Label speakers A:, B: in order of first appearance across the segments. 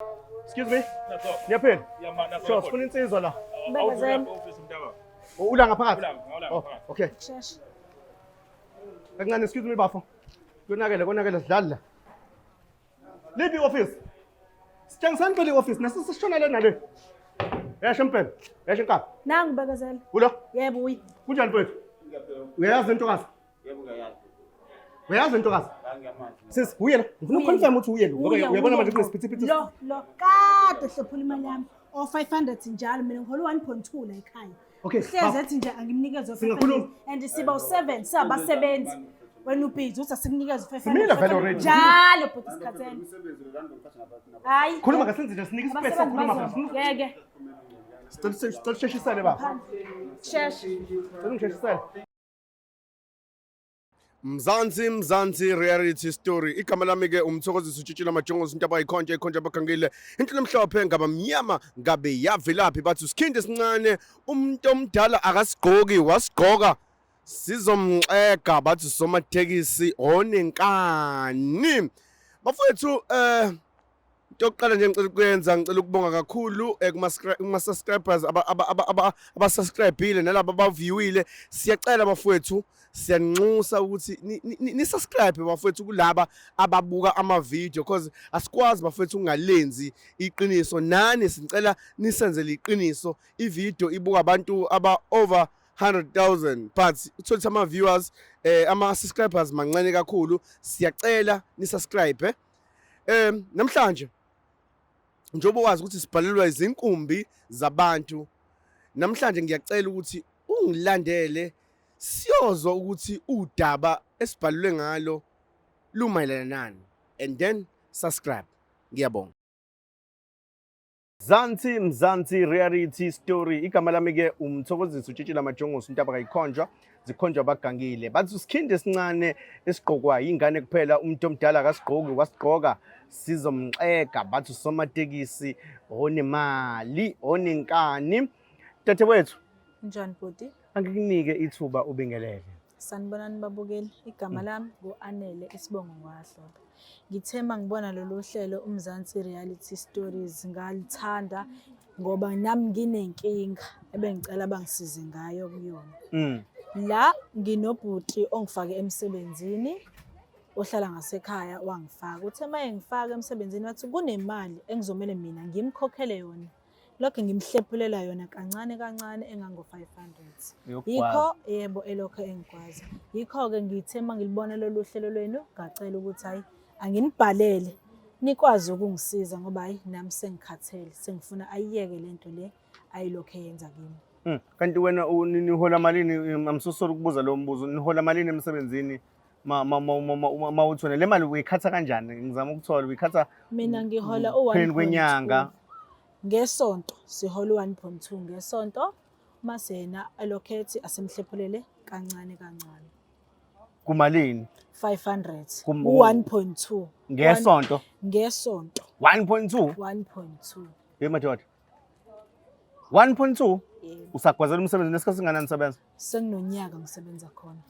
A: Excuse me. Niyaphila? Sure, sifuna insizwa la.
B: Bekezela.
A: Oh, ula ngaphakathi. Oh, okay.
B: Shesha.
A: Kancane, excuse me bafo. Konakele, konakele sidlali la. Liphi i-office? Sitshengisani phela i-office, nasi sishona le nale. Yasho impela. Yasho inkabi.
B: Nangu bekezela.
A: Ulo,
B: Yebo uyi.
A: kunjani mfowethu? Uyayazi intokazi?
C: Yebo ngiyayazi.
A: Uyayazi intokazi?
C: Ngiyamazi.
A: Sis, uye la. Ngifuna ukuconfirm ukuthi uye lo. Ngoba
B: Uye,
A: uyabona
B: uye
A: manje
B: lo.
A: kunesiphithi.
B: Lo lo kade hlophula imali yami. O 500 njalo mina ngihola 1.2 la ekhaya.
A: Okay,
B: Hlezi
A: bafo.
B: ethi nje angimnikeze o 500
A: Singakhuluma.
B: and siba u7 siyabasebenzi. Wena ubhizi uthi asikunikeze u 500.
A: Simile vele already.
B: Njalo bhuti sikhathele.
C: Umsebenzi lo kanti ngiqasha ngabantu.
B: Hayi.
A: Khuluma kasenze nje sinike ispace
B: Abasebenzi
A: sokukhuluma
B: bazo.
A: phela.
B: Ngeke.
A: Sicela sicela usheshisele baba.
B: Shesha.
A: Sicela ungisheshisele.
D: Mzansi Mzansi reality story igama lami ke umthokozisi utshitshila majongosi into abayikhonje ikhonje abagangile into lemhlophe ngaba mnyama ngabe yavelaphi bathi usikhindi esincane umuntu omdala akasigqoki wasigqoka sizomxega bathi somatekisi onenkani bafowethu eh into yokuqala nje ngicela ukuyenza ngicela ukubonga kakhulu eh, kuma-subscribers abasubscribile nalaba abaviewile siyacela bafowethu siyanxusa ukuthi ni-subscribe bafowethu kulaba ababuka ama-video cause asikwazi bafowethu ukungalenzi iqiniso nani sicela nisenzele iqiniso i-video ibuka abantu aba-over 100,000 but uthole ukuthi ama-viewers eh, ama-subscribers mancane kakhulu siyacela ni-subscribe eh. Namhlanje njengoba wazi ukuthi sibhalelwa izinkumbi zabantu namhlanje ngiyacela ukuthi ungilandele siyozwa ukuthi udaba esibhalelwe ngalo lumayelana nani and then subscribe ngiyabonga Mzansi Mzansi reality story igama lami ke umthokozisi utshitshila majongosi intaba kayikhonjwa zikhonjwa abagangile bathi usikhindi esincane esigqokwa yingane kuphela umuntu omdala akasigqoki wasigqoka sizomxega bathi usomatekisi onemali onenkani dadewethu
E: Njani bhuti?
D: angikunike ithuba ubingelele
E: Sanibonani babukeli. Igama lami ngu-Anele isibongo ngwaHlobo. Ngithe mangibona lolu hlelo uMzansi Reality Stories ngalithanda ngoba nami nginenkinga ebengicela bangisize ngayo kuyona. La nginobhuti ongifake emsebenzini ohlala ngasekhaya wangifaka. Uthe uma engifaka emsebenzini wathi kunemali engizomele mina ngimkhokhele yona. Lokho ngimhlephulela yona kancane kancane engango-500. Yikho yebo elokho engikwazi. Yikho-ke ngithe uma ngilibona lolu hlelo lwenu ngacela ukuthi hhayi anginibhalele nikwazi ukungisiza ngoba hhayi nami sengikhathele sengifuna ayiyeke le nto le ayilokhu eyenza kimi.
D: Kanti wena nihola malini? I'm so sorry ukubuza lo mbuzo. Nihola malini emsebenzini? Ma ma ma ma ma- ma uthi wena le mali uyikhatha kanjani? Ngizama ukuthola uyikhatha
E: Mina ngihola
D: kupheleni
E: u-1.2
D: kwenyanga.
E: ngesonto, sihola u-1.2 ngesonto mase yena elokhu ethi asimhlephulele kancane kancane.
D: Kumalini?
E: 500 u-1.2
D: Ngesonto.
E: Ngesonto.
D: 1.2.
E: 1.2.
D: Hey madoda. 1.2
E: Yebo.
D: usagwazela umsebenzi nesikhathi singanani sebenza?
E: Senginonyaka ngisebenza khona.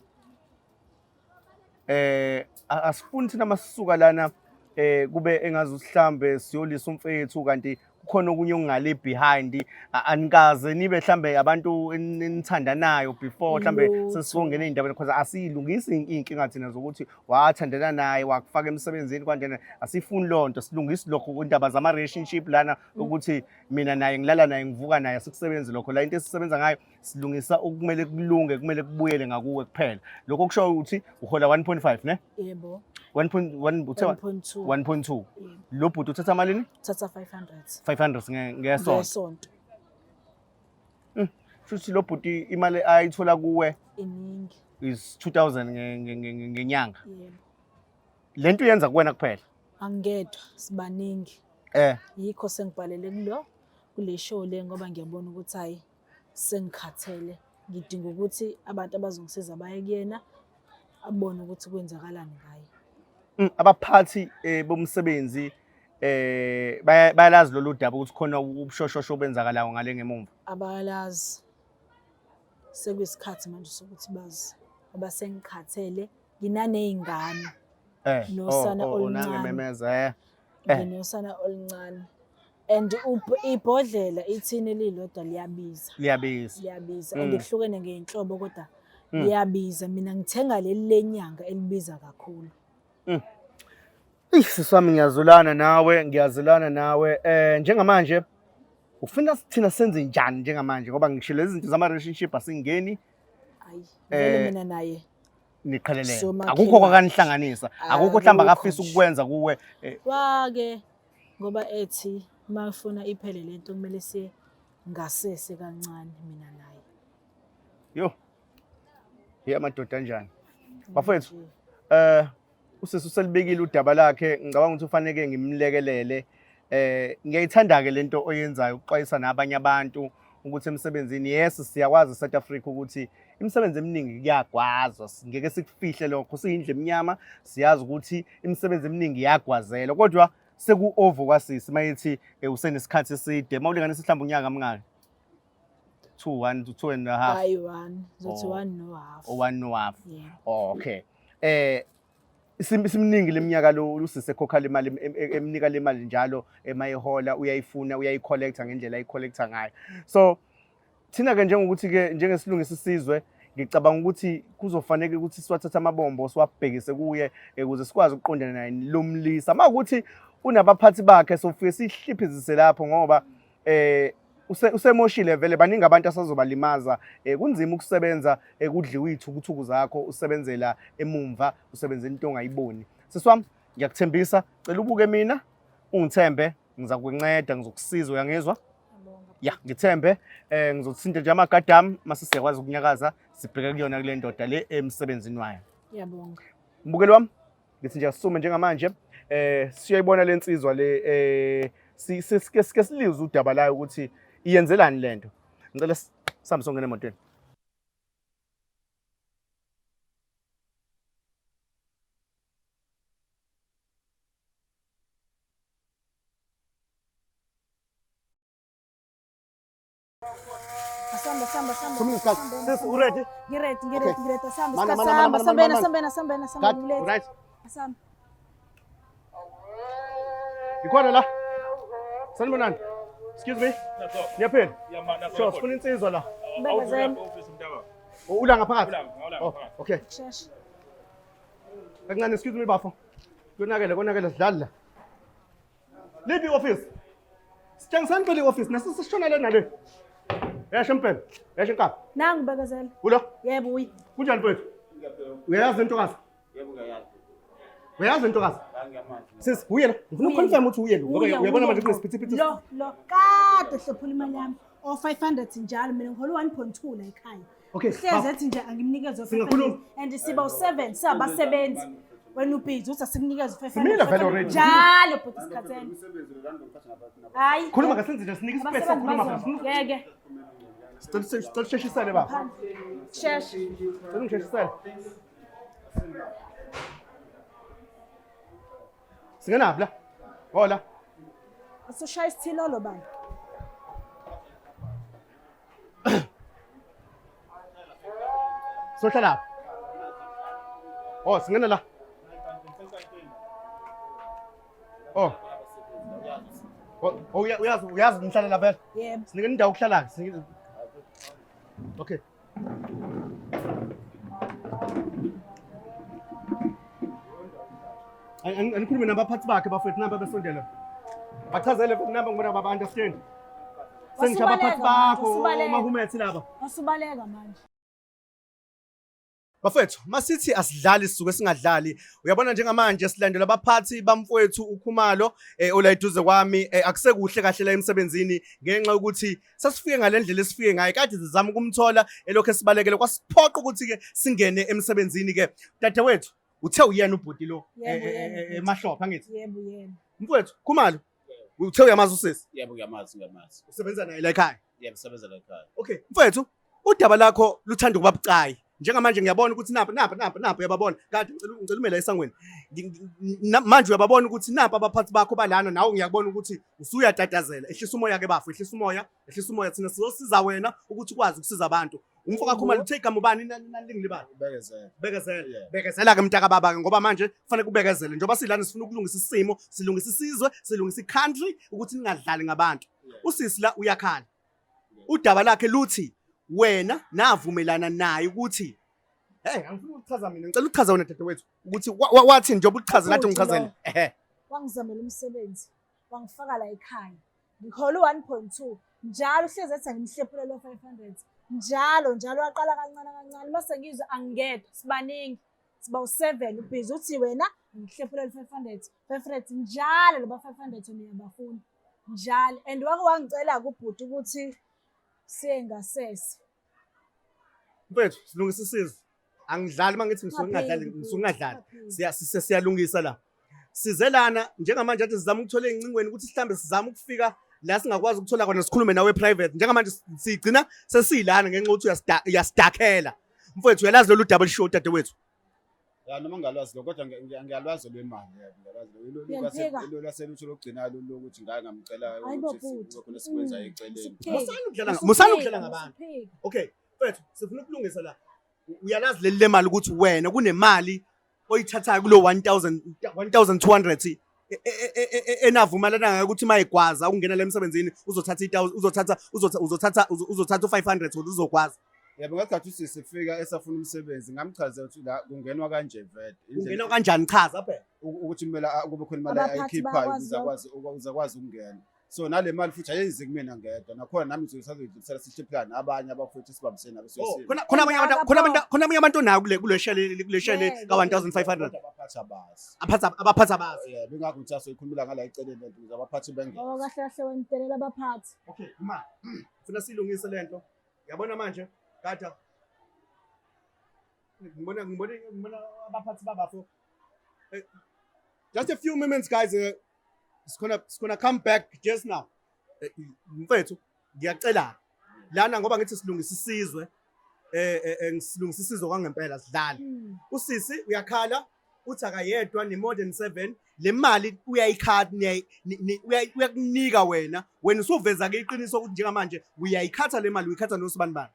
D: Eh asifuni thina masisuka lana eh kube engazi uhlambe siyolisa umfethu kanti kukhona okunye okungale behind anikaze nibe mhlambe abantu enithandanayo before mhlambe
E: Lutho.
D: sesizongena ey'ndabeni because asiyilungisi iy'nkinga thina zokuthi wathandana naye wakufaka emsebenzini kanjena asifuni loo nto silungisi lokho indaba zama-relationship lana ukuthi mina naye ngilala naye ngivuka naye asikusebenzi lokho la into esisebenza ngayo silungisa okumele kulunge kumele kubuyele ngakuwe kuphela lokho kusho ukuthi uhola 1.5 ne
E: Yebo.
D: 1.1 uthe
E: 1.2.
D: 1.2
E: Yebo.
D: lo bhuti uthatha malini
E: Thatha 500
D: 500 ngesonto
E: ngesonto.
D: Shuthi lo bhuti imali ayithola kuwe
E: Iningi.
D: is 2000 ngenyanga
E: Yebo.
D: lento uyenza kuwena kuphela
E: Angedwa sibaningi.
D: eh
E: Yikho sengibhalele kulo kule show le ngoba ngiyabona ukuthi hayi sengikhathele. Ngidinga ukuthi abantu abazongisiza baye kuyena abone ukuthi kwenzakalani ngaye.
D: Abaphathi bomsebenzi eh bayalazi lolu daba ukuthi khona ubushoshosho obenzakalayo ngale ngemumva.
E: Abalazi. Sekuyisikhathi manje sokuthi bazi ngoba sengikhathele nginaney'ngane
D: Eh
E: nosana
D: oh, oh,
E: oluncane.
D: nangememeza eh.
E: Nginosana oluncane. And ibhodlela ithini lilodwa liyabiza.
A: Liyabiza.
E: Liyabiza and kuhlukene ngey'nhlobo kodwa liyabiza. Mina ngithenga leli lenyanga elibiza kakhulu.
A: Eyi sisi wami ngiyazulana nawe, ngiyazulana nawe. Njengamanje ufuna thina senze njani njengamanje ngoba ngisho lezi zinto zama relationship asingeni.
E: Ayi, vele mina naye
A: niqhelelene.
E: Somakhelwane.
A: Akukho kwakanihlanganisa. Akukho mhlawumbe
E: Akukho
A: akafisa
E: nje.
A: ukukwenza kuwe.
E: Wake ngoba ethi uma ufuna iphele lento kumele siye ngasese kancane mina naye.
A: Yo. Hey amadoda anjani? Bafowethu,
E: Nje.
A: Usisi uselibekile udaba lakhe, ngicabanga ukuthi ufanele ngimlekelele. Ngiyayithanda ke lento oyenzayo ukuxwayisa nabanye abantu ukuthi emsebenzini, yes siyakwazi South Africa ukuthi imisebenzi eminingi kuyagwazwa, ngeke sikufihle lokho, siyindlu emnyama, siyazi ukuthi imisebenzi eminingi iyagwazelwa, kodwa seku-over kwasisi mayethi usenesikhathi eside. Mawulinganisa mhlawumbe unyaka mngaki? 2 1 to 2 and a half.
E: Hayi 1, ngizothi
A: Oh.
E: 1 no half.
A: Oh, 1 no half.
E: Yeah.
A: Oh, okay. Simningi leminyaka lo usise ekhokha le mali, emnika le mali njalo emayihola, uyayifuna, uyayicollecta ngendlela ayicollecta ngayo. So thina ke njengokuthi ke njengesilungisa isizwe, ngicabanga ukuthi kuzofanele ukuthi siwathathe amabombo siwabhekise kuye ukuze sikwazi ukuqondana naye lo mlisa. Mawukuthi unabaphathi bakhe sofike sihliphizise lapho ngoba usemoshile vele, baningi abantu asazobalimaza. Kunzima ukusebenza kudliwa iy'thukuthuku zakho, usebenzela emumva, usebenzela into ongayiboni. Sisi wami, ngiyakuthembisa, cela ubuke mina, ungithembe, ngizakunceda, ngizokusiza, uyangizwa? Ya, ngithembe, ngizothinta nje amagadi ami, mase siyakwazi ukunyakaza, sibheke kuyona kule ndoda le emsebenzini wayo.
E: Ngiyabonga.
A: Mbukeli wami, ngithi nje asisume njengamanje, siyayibona le nsizwa le, sike silizwe udaba layo ukuthi iyenzelani lento. Ngicela sihambe songena emotweni.
B: Asambe, asambe, asambe.
A: Thumile isikhathi.
B: Asambe,
A: Sis, uready?
B: Ngiready, ngiready,
A: Okay.
B: ngiready. Asambe,
A: Mana,
B: isikhathi
A: mana,
B: sihamba.
A: mana,
B: Asambeni,
A: mana,
B: asambeni, asambeni, asambeni,
A: Cut.
B: ngilethe.
A: Right.
B: Asambe.
A: Ikhona la? Sanibonani. Excuse me. Niyaphila? Sure, sifuna insizwa la.
B: Bekezela.
A: Oh, ula ngaphakathi? Oh, okay.
B: Shesha.
A: Kancane, excuse me bafo. Konakele, konakele sidlali la. Liphi i-office? Sitshengisani phela i-office, nasi sishona le nale. Yasho impela, yasho inkaba.
B: Nangu bekezela.
A: Ulo?
B: Yebo, uyi.
A: Kunjani mfowethu? Uyayazi intokazi?
C: Yebo, ngiyayazi.
A: Uyayazi intokazi?
C: Ngiyamazi.
A: Sis, uye la. Ngifuna ukuconfirm ukuthi uye lo. Ngoba
B: Uye,
A: uyabona
B: uye
A: manje
B: lo.
A: kunesiphithi.
B: Lo, lo. Kade hlephula imali yami. O 500 njalo, mina ngihola 1.2 la ekhaya.
A: Okay,
B: Hlezi
A: bafo.
B: ethi nje angimnikeze o
A: Singakhuluma.
B: 500. And siba u7 siyabasebenzi. Wena ubhizi uthi asikunikeze u 500.
A: Simile vele already.
B: Njalo bhuti sikhathele.
C: Umsebenzi lo ngiqasha ngabantu.
B: Hayi.
A: Khuluma kasenze nje sinike ispace
B: Abasebenzi
A: sokukhuluma
B: bazoba.
A: phela.
B: Ngeke.
A: Sicela usheshisele baba.
B: Shesha.
A: Sicela ungisheshisele. Singenaphi la? Hola.
B: Asushaya isithilolo baba.
A: Sohlala lapha. Oh, singena la. Oh. Oh, oh, uyazi, uyazi ngihlala la vele.
B: Yebo.
A: Sinike indawo yokuhlala, sinike. Okay. Anikhulume nabaphathi bakhe bafowethu, namba besondela. Bachazele futhi namba ngibona baba understand. Sengisho abaphathi
B: Wasubaleka
A: bakho,
B: manje, wasubaleka.
A: omahumethi laba.
B: Wasubaleka manje.
D: Bafethu, masithi asidlali sisuke singadlali. Uyabona njengamanje silandela abaphathi bamfowethu uKhumalo ola eduze kwami, akusekuhle kahle la emsebenzini ngenxa yokuthi sasifike ngalendlela esifike ngayo. Kade sizama ukumthola elokho esibalekele, kwasiphoqa ukuthi ke singene emsebenzini ke. Dadewethu, uthe uyena ubhuti lo,
B: Yebo, yena.
A: emahlophe angithi?
B: Yebo, yebo.
D: Mfowethu, Khumalo, uthe uyamazi usisi?
C: Yebo, ngiyamazi, ngiyamazi.
D: Usebenza naye la ekhaya?
C: Yebo, usebenza la ekhaya.
D: Okay, mfowethu, udaba lakho luthanda ukuba bucayi. Njengamanje ngiyabona ukuthi nampa, nampa, nampa, nampa uyababona. Kanti ngicela ume la esangweni. Manje uyababona ukuthi nampa abaphathi bakho balana, nawe ngiyakubona ukuthi usuyatatazela. Ehlisa umoya ke bafo, ehlisa umoya, ehlisa umoya. Thina sizosiza wena ukuthi ukwazi ukusiza abantu.
A: Umfo kaKhumalo uthe igama ubani nalingilibala.
C: Bekezela.
A: Bekezela.
C: Yeah.
A: Bekezela ke mntaka baba ke ngoba manje kufanele kubekezele njengoba silana sifuna ukulungisa isimo, silungisa isizwe, silungisa i-country ukuthi ningadlali ngabantu.
C: Yeah.
A: Usisi la uyakhala. Udaba lakhe luthi wena navumelana naye ukuthi hey, angifuni ukuchaza mina, ngicela ukuchaza wena dadewethu ukuthi wathi njengoba uchaze lathi
B: Ubhuti
A: ngichazele.
B: lo.
A: Ehhe.
B: Wangizamela umsebenzi, wangifaka la ekhaya. Ngihola u-1.2 njalo, uhlezi ethi angimhlephule lo 500 njalo njalo. Waqala kancane kancane, mase ngizwa angingedwa, sibaningi, siba u-7. Ubhizi uthi wena ngihlephule lo 500 500 njalo, loba 500 niyabafuna njalo. And wake wangicela-ke ubhuti ukuthi siye ngasese.
A: Mfethu, silungisa isizwe. Angidlali uma ngithi ngisuke ngingadlali, ngisuke ngingadlali. Siyalungisa la. Size lana njengamanje athi sizama ukuthola ey'ncingweni ukuthi mhlambe sizama ukufika la singakwazi ukuthola khona sikhulume nawe private. Njengamanje sigcina sesiyilana ngenxa yokuthi uyasidakhela. Mfethu, uyalazi lolu daba olushiwo udadewethu?
C: Ya, noma ngingalwazi lo, kodwa ngiyalwazi lwemali, yebo, ngiyalwazi lo.
B: Uyaluphika?
C: Lo lwaselutho lokugcina lo lokuthi ngake ngamcela
B: Hayi bo
C: ukuthi
B: bhuti.
C: kube khona sikwenza eceleni.
B: Usuphika.
A: Musani ukudlala ngabantu.
B: Usuphika.
A: Okay, mfethu, sifuna ukulungisa la. Uyalazi leli lemali ukuthi wena kunemali oyithathayo kulo 1000 1200 enavumelana ngayo ukuthi mayigwaza ukungena la emsebenzini uzothatha i1000 uzothatha uzothatha uzothatha u500 ukuthi uzogwaza.
C: Yebo, ngesikhathi usisi efika esafuna umsebenzi ngamchazela ukuthi la kungenwa kanje vele.
A: Ungena kanjani, chaza phela.
C: Ukuthi kumele kube khona imali
B: Abaphathi
C: ayikhiphayo
B: bayakwazi
C: ukuze akwazi ukuze akwazi ukungena. So nale mali futhi ayenzi kumina ngedwa, nakhona nami ngizoyidlulisela sihlephulane nabanye abafowethu esibambisene nabo.
A: Oh, khona abanye abantu khona abanye abantu onayo kule share
B: Ngeke.
A: ka 1500.
C: Kodwa abaphathi abazi.
A: Abaphathi abazi.
C: Yebo, ingakho ngithi asoyikhulumela ngala eceleni lento ukuze abaphathi bengene.
B: Oh, kahle kahle wena abaphathi.
A: Okay, ma. Funa silungise lento. Yabona manje, gada. Ngibona abaphathi babafo. Just a few moments, guys. It's gonna come back just now. Mfethu, ngiyacela lana ngoba ngithi silungisa isizwe. Silungisa isizwe kwangempela, sidlala. Usisi uyakhala uthi akayedwa, ni more than 7. Le mali uyayikhatha, uyakunika wena. Wena usuveza ke iqiniso ukuthi njengamanje uyayikhatha le mali, uyikhatha nosibani bani.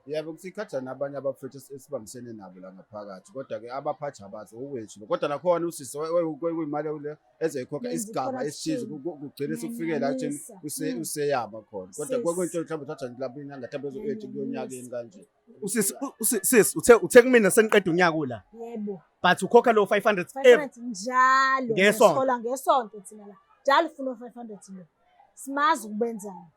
C: Yebo, kusikhatha nabanye abafethu esibambisene nabo la ngaphakathi, kodwa-ke abaphathi abazi okwethu lo. Kodwa nakhona usisi kuyimali le ezoyikhokha
B: Yenza
C: isigaba esithize
B: i-corruption.
C: kugcine sekufike la ekutheni
B: Ngiyanisa.
C: Useyaba khona. Kodwa
B: Sis.
C: kwakuyinto mhlawumbe uthatha nje lapho inyanga mhlawumbe ezo-eight kuyonyakeni kanje.
A: Usisi sis uthe kumina seniqeda unyaka ula.
B: Yebo.
A: But ukhokha lo 500 every
B: 500 njalo.
A: Ngesonto.
B: Sithola ngesonto thina la. Njalo ufuna 500 lo. Simazi ukubenzani.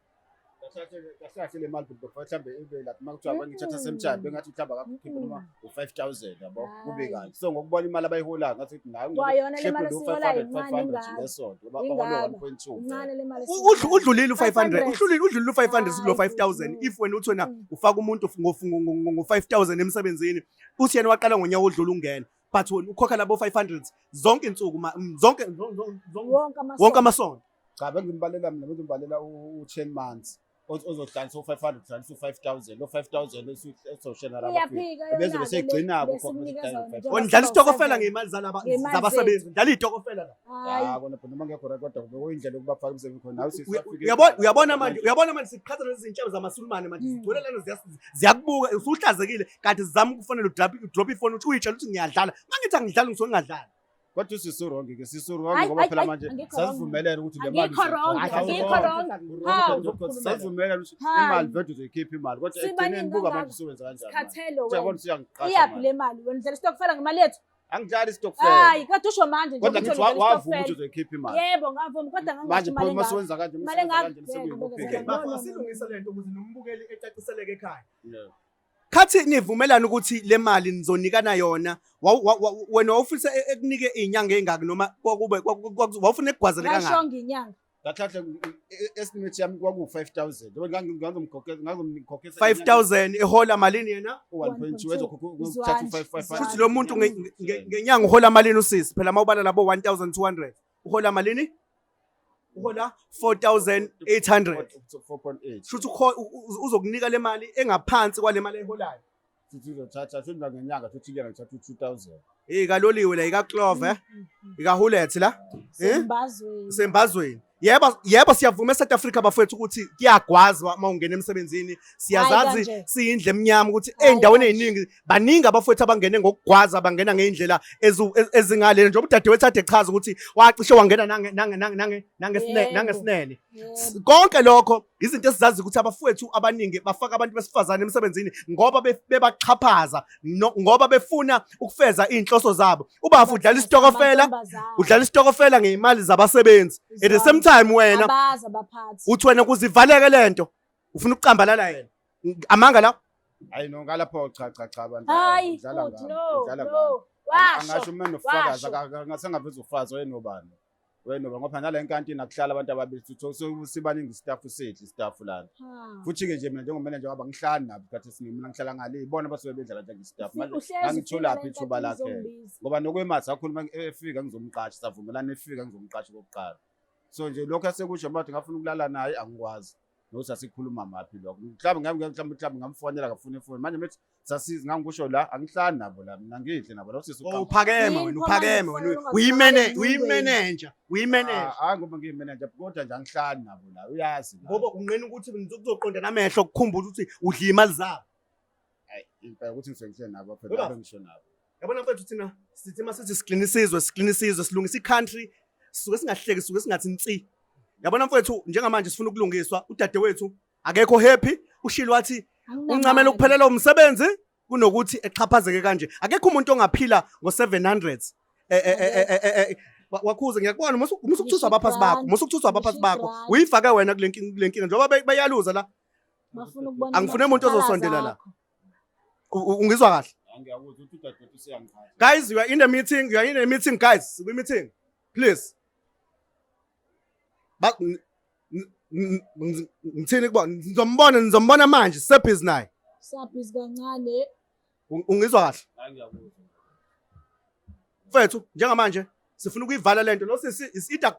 C: Kahle kahle le mali before mhlawumbe ibe like uma kuthiwa bengithatha same time bengathi mhlawumbe akakukhiphe noma u-5,000, yabo, kube
B: Hhayi.
C: kanje. So ngokubona imali abayiholayo ngathi nayo
B: Kwayona le mali esiyiholayo incane ingaka.
C: ngesonto bahola
B: Ingaka.
C: 1.2.
B: Incane le mali.
A: Udlulile u-500,
B: 500.
A: udlulile u-500 kulo
B: Hayi,
A: 5000.
B: no.
A: If wena uthi wena ufaka umuntu ngo-5000 emsebenzini, uthi yena waqala ngonyaka odlula ungena, but wena ukhokha labo 500 zonke insuku zonke
B: Wonke amasonto.
A: Wonke amasonto.
C: Cha, bengimbalela mina, bengimbalela u-10 months ozohlanganisa u-500 hlanganisa u-5,000, lo 5,000 esoshena laba.
B: Uyaphika yona-ke
C: Bezobe
B: le
C: seyigcina-ke
B: besimnikeza yona njengoba
A: Wena udlala isitokofela
B: sibawu-seven.
A: ngey'mali zalaba
B: Ngey'mali
A: zabasebenzi, udlala iy'tokofela la.
B: Hhayi.
C: Ya, kona phela noma ngekho right, kodwa bekuyindlela yokubafaka emsebenzini khona. Nawe sisi wafika
A: Uyabona manje siqhatha lezi zinhlelo zamasulumane manje. Zigcwele lana, ziyakubuka usuhlazekile kanti zizama ukufonela, udrop ifoni uthi uyitshela ukuthi ngiyadlala. Uma ngithi angidlali, ngisuke ngingadlali.
C: Kodwa usisi wrong ke, sisi wrong
B: Hayi,
C: ngoba
B: hayi,
C: phela
B: hayi,
C: manje
B: angikho wrong.
C: sasivumelene ukuthi le mali
B: Angikho wrong,
C: uzoyikhokha.
B: angikho wrong. Hawu.
C: Sasivumelene ukuthi
B: Hayi.
C: imali vele uzoyikhipha imali, kodwa
B: Sibaningi
C: ekugcineni buka
B: kangaka.
C: manje usuwenza kanjani manje.
B: Sikhathele
C: Uyabona
B: wena.
C: usuyangiqasha
B: Iyaphi
C: manje.
B: le mali? Wena udlala isitokfela ngemali yethu?
C: Angidlali isitokfela.
B: Hayi, kodwa usho manje nje
C: Kodwa
B: ukuthi
C: ngithi
B: wena udlala
C: wavuma ukuthi
B: isitokfela.
C: uzoyikhipha imali.
B: Yebo, ngavuma, kodwa
C: Manje
B: ngangasho imali
C: pho
B: engaka.
C: masuwenza kanje
B: Imali
C: masuwenza
B: engaka.
C: kanje
B: Ngeke,
A: Okay,
B: No,
A: bafo,
B: no, no.
A: asilungise lento ukuze nombukeli ecaciseleke ekhaya.
C: Yeah.
A: Khathi nivumelana ukuthi le mali nizonikana yona, wena wawufisa ekunike iy'nyanga ey'ngaki noma kwakube wawufuna ekugwazele kangaki?
B: Ngashonga inyanga.
C: Kahle kahle estimate yami kwaku-5,000. Ngazomkhokhisa
A: 5000, ehola malini yena?
C: 1.2 ezokuthatha
B: Izwani,
C: u-5
A: Futhi lo muntu ngenyanga uhola malini usisi? Phela mawubala labo 1200 uhola malini? Uhola 4800.
C: 4.8.
A: Shuthi uzokunika le mali engaphansi kwale mali ayiholayo.
C: Futhi uzothatha futhi ngenyanga, futhi inyanga ithatha u-2,000.
D: Ikaloliwe la ikaClover, eh? Ikahulet la. Eh?
B: Sembazweni.
D: Sembazweni. Yebo, yebo, siyavuma eSouth Africa bafowethu ukuthi kuyagwazwa uma ungena emsebenzini. Siyazazi
B: Hayi kanje.
D: siyindle emnyama ukuthi
B: Hayi
D: ey'ndaweni
B: kanje.
D: ey'ningi baningi abafowethu abangene ngokugwaza, bangena ngey'ndlela ezingalena. Njengoba udadewethu ade echaza ukuthi wacishe wangena nangesinene. Konke lokho izinto esizazi ukuthi abafowethu abaningi bafaka abantu besifazane emsebenzini ngoba bebaxhaphaza, ngoba befuna ukufeza iy'nhloso zabo. Ubafo udlala isitokofela, udlala isitokofela ngey'mali zabasebenzi. At the same time wena
B: abazi abaphathi.
D: Uthi wena kuzivaleke lento, ufuna ukucambalala yena. Amanga la.
C: Hayi no, ngalapho cha cha cha abantu.
B: Hayi
C: Udlala
B: futhi
C: ngami,
B: no
C: udlala
B: no.
C: ngami.
B: Washo.
C: Angasho uma nofakazi
B: washo.
C: angasengaveza ufazi wayenobani. Wena ngoba nala enkantini akuhlala abantu ababili, sibaningi staff sethu, staff lana.
B: Ha.
C: Futhi-ke nje mina njengomenenja wabo angihlali nabo isikhathi esiningi, mina ngihlala ngale, ibona basuke bedlala njenge-staff. Manje
B: Uhlezi
C: ngangitholaphi
B: ufika
C: ithuba
B: la
C: lakhe?
B: enkantini uzombiza.
C: Ngoba nokwemathi akhuluma efika ngizomqasha, savumelana efika ngizomqasha okokuqala. So nje lokho asekusho manje ngafuna ukulala naye angikwazi. Nokuthi asikhuluma maphi lokho. Mhlawumbe mhlawumbe mhlawumbe ngamfonela ngafuna ifoni. Manje methi sasizi ngangikusho la angihlali nabo la, mina ngidle nabo la usisi uqamba.
D: Uphakeme
B: Yini
D: wena,
B: pho
D: uphakeme
B: manje
D: wena.
B: ufonela
D: Uyimeneja, uyimeneja.
C: Ah, hayi ngoba ngiyimeneja kodwa nje angihlali nabo la, uyazi la.
D: Ngoba unqena ukuthi kuzoqonda namehlo ukukhumbula ukuthi udla imali zabo.
C: Hayi, impela ukuthi ngisuke ngihleli nabo phela
D: Ngoba-
C: ngabe ngisho nabo.
D: Yabona mfethu, thina sithi uma sithi siklina isizwe, siklina isizwe, silungisa i-country, sisuke singahleki, sisuke singathi nsi. Yabona mfethu, njengamanje sifuna ukulungiswa. Udadewethu akekho happy, ushilo wathi
B: Anginamali.
D: uncamela ukuphelelwa umsebenzi kunokuthi exhaphazeke kanje. Akekho umuntu ongaphila ngo-700. Wakhuze ngiyakubona, musu ukuthuswa abaphathi bakho, musu ukuthuswa abaphathi bakho.
B: Ngisho
D: Uyifake wena kule nkinga, kule nkinga njengoba beyaluza la.
B: Bafuna ukubona
D: Angifune umuntu
B: amakhala
D: ozosondela la.
B: zakho.
D: Ungizwa kahle?
C: Angiyakuzwa ukuthi udadewethu useyangiqhatha.
D: Guys, you are in a meeting, you are in a meeting guys. We meeting. Please. Ba ngithini kubona? Nizombona, nizombona manje, sebhizi naye.
B: Sabhizi kancane.
D: Ungizwa kahle?
C: Angiyakuzwa.
D: Mfethu, njengamanje sifuna ukuyivala lento. Lo sisi is either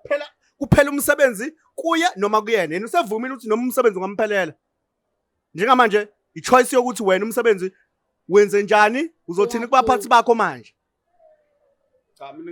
D: kuphela umsebenzi kuye noma kuyena. Yena usevumile ukuthi noma umsebenzi ungamphelela. Njengamanje i-choice yokuthi wena umsebenzi wenze njani, uzothini kubaphathi bakho manje?
C: Cha, mina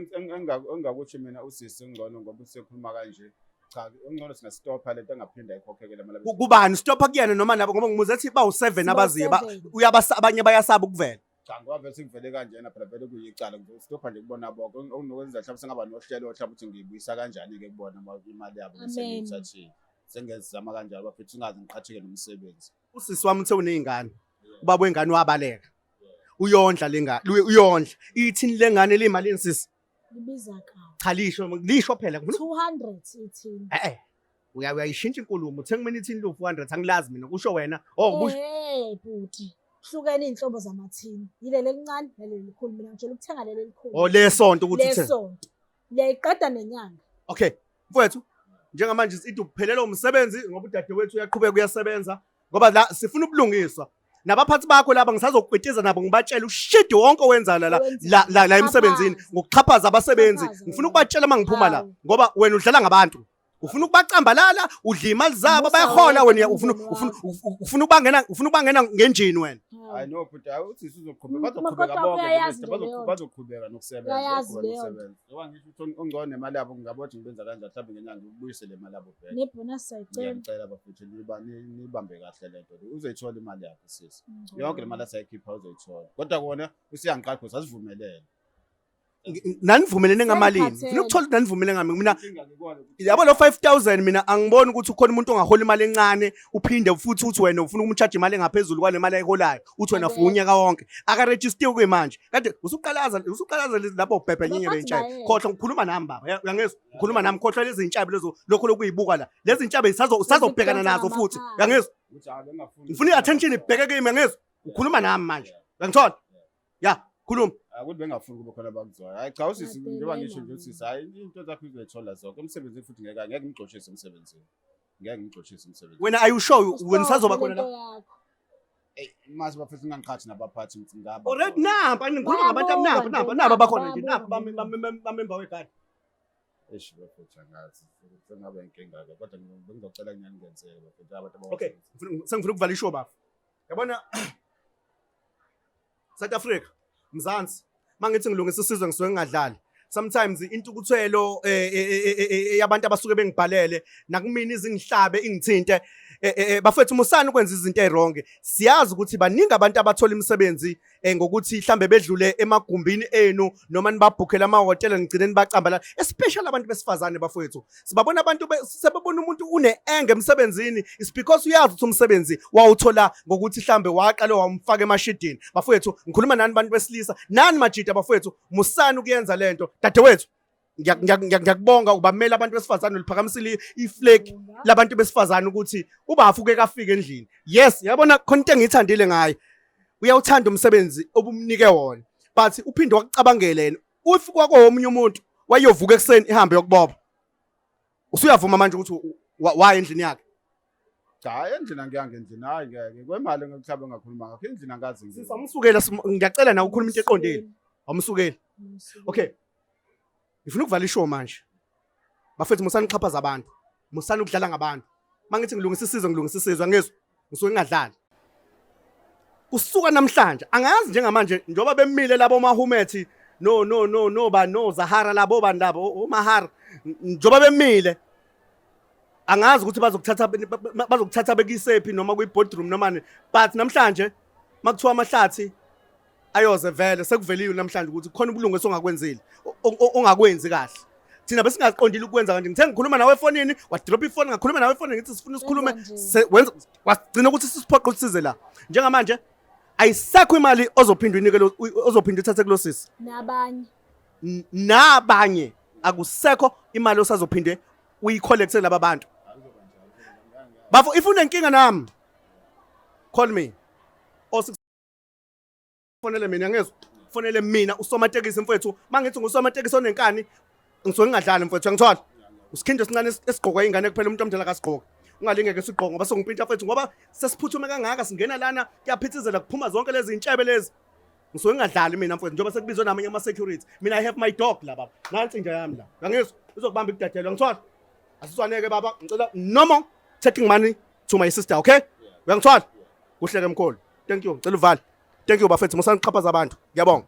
C: engakuthi mina usisi ungcono ngoba usekhuluma kanje. Cha, ungcono singastopha lento engaphinda ikhokheke le mali.
D: Kubani stopha, kuyena noma nabo? Ngoba ngimuze ethi bawu-7 abaziyo,
B: Bawu-seven.
D: uyabasa, abanye bayasaba ukuvela.
C: Cha, ngoba vele sekuvele kanjena phela vele kuyicala, ngizostopha nje kubona bonke. Okungokwenza mhlawumbe sengaba nohlelo mhlawumbe ukuthi ngiyibuyisa kanjani-ke kubona imali yabo
B: Amen.
C: sengiyithathile. Sengezama kanjalo bafethu singaze ngiqhatheke nomsebenzi.
D: Usisi wami uthe uney'ngane, ubaba wengane wabaleka, uyondla le ngane, uyondla. Ithini le ngane liyimalini sisi?
B: Libiza kabi.
D: Cha, lisho, lisho phela.
B: 200 ithini.
D: Eh, uyayishintsha inkulumo. Uthenga mina ithini lo 400, angilazi mina, kusho wena. Oh, kusho
B: Eh bhuti. Hlukene iy'nhlobo zamathini. Yileli elincane naleli elikhulu. Mina ngitshela ukuthenga leli elikhulu.
D: Oh, lesonto ukuthi uthenga.
B: Lesonto. Liyayiqeda nenyanga.
D: Okay, mfowethu, njengamanje sithi uphelelwa umsebenzi ngoba udadewethu uyaqhubeka uyasebenza, ngoba la sifuna ubulungiswa. Nabaphathi bakho laba ngisazokwitiza nabo, ngibatshele ushidi wonke owenza la la la la, la emsebenzini ngokuxhaphaza abasebenzi.
B: Xhaphaza
D: Ngifuna
B: wena.
D: ukubatshela uma ngiphuma la,
B: Hawu.
D: ngoba wena udlala ngabantu. Ufuna ukubacambalala, udla imali zabo,
B: Musa
D: bayahola,
B: wena
D: wena ufuna
B: umndeni
D: ufuna
B: wakho.
D: ufuna ukubangena ngenjini wena.
C: Hayi no bhuti, hayi uthi sizoqhubeka, bazoqhubeka
B: Makoti
C: bonke
B: uyayazi
C: nje,
B: nje leyo nto.
C: bazoqhubeka nokusebenza,
B: Uyayazi
C: bazoqhubeka
B: leyo nto.
C: nokusebenza. Ngoba ngisho ukuthi ungcono nemali yabo, ngingabona ngibenza kanjani mhlawumbe ngenyanga ngibuyise le mali yabo back.
B: Nebonus sayicela.
C: Ngiyacela bafethu nibambe kahle le nto le. Uzoyithola imali yakhe sisi. Yonke le mali asayikhipha uzoyithola. Kodwa kona usiyangiqala because asivumelene.
D: Nanivumelene ngamalini?
B: Sengikhathele.
D: Ngifuna ukuthola ukuthi nanivumelene ngami mina.
C: Inkinga ngikona ukuthi-
D: Yabo lo 5000, mina angiboni ukuthi ukhona umuntu ongahola imali encane uphinde futhi uthi wena ufuna ukumcharge imali engaphezulu kwale mali ayiholayo, uthi wena
B: Akekho.
D: for unyaka wonke akarejistiwe. Kuyimanje kade usuqalaza lapho ubhebhe nyenye
B: Abaphathi
D: bentshayi.
B: bayeza.
D: Khohlwa ngikhuluma nami baba. Uyangizwa? Ngikhuluma nami, khohlwa lezi zintshabi lezo, lokho lokuyibuka la, lezi zintshabi usazobhekana nazo futhi,
B: ngamakhaya.
D: uyangizwa?
C: Ukuthi hayi, bengingafuni.
D: Ngifuna i-attention ibheke kimi, uyangizwa? Ukhuluma nami manje, uyangithola? Ya, khuluma.
C: Akuthi bengafuni kube khona abakuzwayo. Hayi cha usisi, njengoba ngisho nje
B: Uyadelela.
C: usisi, hayi into zakho uzoyithola zonke. Umsebenzi futhi ngeke ngeke ngigxoshise emsebenzini. Ngeke ngigxoshise emsebenzini.
D: Wena, are you sure wena usazoba
B: Ustophe
D: khona la?
B: lento yakho.
C: Ey, mase bafethu ngingangiqhathi nabaphathi ngithi ngaba.
D: Already nampa ngikhuluma ngabantu
B: Bayabuka
D: nampa
B: nje,
D: nampa
B: napa
D: napa bakhona nje
B: bayabuka
D: nampa
B: nje.
D: bamemba wegadi.
C: Eish bafethu angazi. Sengaba inkinga ke kodwa bengizocela kunyani ngenzeke bafethu abantu
D: Okay, sengifuna ukuvala ishow bafo. Yabona South Africa, Mzansi.
A: Mangithi ngilungisa isizwe ngisuke ngingadlali. Sometimes intukuthelo yabantu abasuke bengibhalele nakumina izingihlabe ingithinte. Bafethu, musani ukwenza izinto eziwrong. Siyazi ukuthi baningi abantu abathola imisebenzi ngokuthi mhlambe bedlule emagumbini enu noma nibabhukhele amahhotela, nigcine nibacamba la, especially abantu besifazane. Bafowethu, sibabona abantu sebebona umuntu une-anger emsebenzini, it's because uyazi ukuthi umsebenzi wawuthola ngokuthi mhlambe waqale wamfaka emashidini. Bafowethu, ngikhuluma nani bantu besilisa, nani majida. Bafowethu, musani ukuyenza lento. Dadewethu, ngiyakubonga ubamela abantu besifazane, uliphakamisile iflag labantu besifazane ukuthi ubafu uke kafika endlini. Yes, yabona, khona into engiyithandile ngaye, uyawuthanda umsebenzi obumnike wona, but uphinde wakucabangela yena. If kwakuwomunye umuntu, wayovuka ekuseni ihambe yokubopha. Usuyavuma manje ukuthi waya endlini yakhe?
C: Cha, endlini angiyanga endlini, hayi ngeke. Kwemali mhlawumbe ngakhuluma ngakho, endlini angazi nje.
A: Sisawumsukela, ngiyacela nawe ukhuluma into eqondile. Awumsukeli? Okay, ngifuna ukuvala ishow manje. Bafethu, musani ukuxhaphaza abantu, musani ukudlala ngabantu. Mangithi ngilungisa isizwe, ngilungisa isizwe, angizwa, ngisuke ngingadlali. Kusuka namhlanje, angazi njengamanje njengoba bemile labo mahumethi, no no no no, ba no Zahara, labo bani labo omahara, njengoba bemile, angazi ukuthi bazokuthatha bekisephi noma kwi-boardroom noma ni, but namhlanje makuthiwa amahlathi ayoze vele sekuveliwe namhlanje ukuthi khona ubulungiswa ongakwenzile, ongakwenzi kahle. Thina besingaqondile ukwenza kanje. Ngithe ngikhuluma nawe efonini, wadrop ifoni, ngakhuluma nawe efonini, ngithi sifuna sikhulume.
B: Wenza nje.
A: Wenza wagcina ukuthi sisiphoqe ukuthi size la. Njengamanje ayisekho imali ozophinda uyinike ozophinda uthathe kulo sisi.
B: Nabanye.
A: Nabanye, akusekho imali osazophinde uyicollecte laba bantu. Bafo, if unenkinga nami, call me o fonele mina, ngezwe, fonele mina usomatekisi mfethu. Mangithi ngusomatekisi onenkani, ngisuke ngingadlali mfethu, uyangithola? Usikhindi esincane esigqokwa ingane kuphela, umuntu omdala kasigqoke. Ungalingeke sigqoke ngoba songipintsha mfethu, ngoba sesiphuthume kangaka, singena lana kuyaphithizela, kuphuma zonke lezi intshebe lezi. Ngisuke ngingadlali mina mfethu, njengoba sekubizwe namanye ama-security. Mina I have my dog la, baba, nansi inja yami la, uyangizwa? Izokubamba ikudadelwa, ngithola? Asizwaneke baba, ngicela no more taking money to my sister, okay? Uyangithola? Kuhleke mkhulu, thank you. Ngicela uvale. Thank you bafethu, musani ukuxhaphaza abantu, ngiyabonga.